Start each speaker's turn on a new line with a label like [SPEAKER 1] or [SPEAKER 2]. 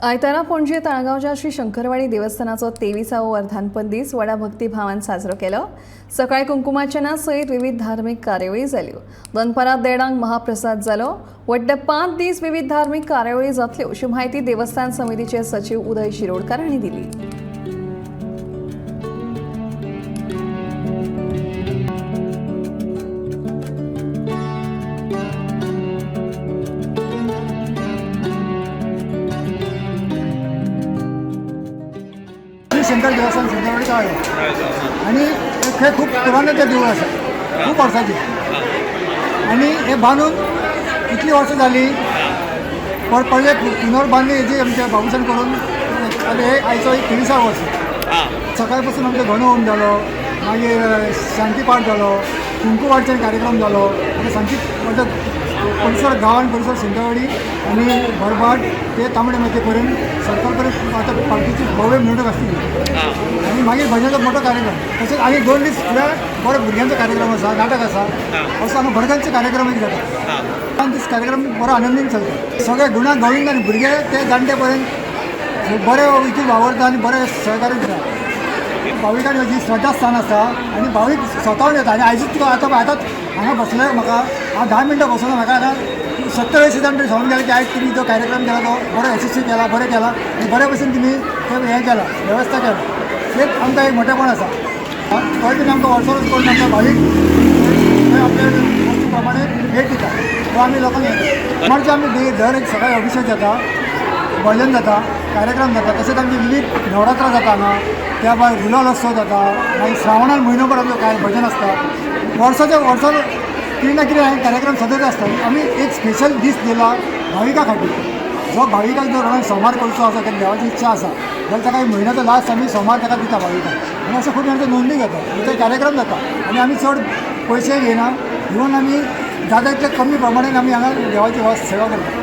[SPEAKER 1] आयतारा पणजे ताळगांवच्या श्री शंकरवाडी देवस्थानाचो 23वो वर्धापन दीस व्हडा भक्तिभावान साजरो केलो. सकाळी कुंकुमार्चना सयत विविध धार्मिक कार्यावळी जाल्यो. दनपारां 1:30 महाप्रसाद जालो. वट्ट 5 दीस विविध धार्मिक कार्यावळी जातल्यो अशी माहिती देवस्थान समितीचे सचिव उदय शिरोडकर हांणी दिली.
[SPEAKER 2] श्री शंकर देवस्थान शंकरवाडी तळागाव आणि हे खूप पुराणे देवूळ आसा, खूप वर्सांचे आणि हे बांदून कितली वर्सां जाली पण पहिले पुनर्बांधणी हेजी आमच्या बाबूसान करून आतां हे आयचो 23 वर्स. सकाळपासून आमचो गणहोम जालो, मागीर शांतीपाठ जालो, कुंकुमार्चन कार्यक्रम जालो आनी सांची म्हणजे परिसर गांवान परिसर शंकरवाडी आनी बरबाट ते तांबडे मातये पर्यंत सर्कल पर्यंत आतां पालखीची भव्य मिरवणूक आसतली आनी मागीर भजनाचो मोठो कार्यक्रम. तशेंच आनी 2 दीस फुडें बरो भुरग्यांचो कार्यक्रम आसा, नाटक आसा, असो हांगा भरगंचे कार्यक्रम एक जाता. 5 दीस कार्यक्रम बरो आनंदीन चलता. सगळे गुणा गोविंद आनी भुरगे ते जाणटे पर्यंत बरे हितून वावरता आनी बरे सहकार्य दिता. भाविकांनी जी श्रद्धास्थान आसा आनी भावीक स्वताहून येता. आनी आयजूच तुका आतां आतांच हांगा बसले म्हाका हांव 10 मिनटां बसलो, म्हाका आतां 70-80 जाण तरी सांगून गेले की आयज तुमी जो कार्यक्रम केला तो बरो यशस्वी केला, बरें केला आनी बरे भशेन तुमी ते हें केलां, वेवस्था केला, तेच आमकां एक मोठेपण आसा. तोय बीन आमकां वर्सवर्स करून आमकां भावीक थंय आपले वस्तू प्रमाणे भेट दिता, तो आमी लोकांक येता. म्हणजे आमी दर एक सकाळी अभिशेक जाता, भजन जाता, कार्यक्रम जाता. तशेंच आमचे विविध नवरात्रां जाता हांगा, त्या भायर गुलाल उत्सव जाता. मागीर श्रावणान म्हयनोभर आमचो काय भजन आसता. वर्साच्या वर्साक कितें ना कितें कार्यक्रम सतत आसता. आमी एक स्पेशल दीस दिला भाविकां खातीर. जो भाविकांक जर कोणाक सोमार करचो आसा, ताका देवाची इच्छा आसा जाल्यार ताका एक म्हयन्याचो लास्ट आमी सोमार ताका दिता भाविकांक. आनी अशें खूब जाणांच्यो नोंदणी घेता आनी ते कार्यक्रम जाता. आनी आमी चड पयशे घेयना, इवन आमी जाता तितले कमी प्रमाणान आमी हांगा देवाची सेवा करता.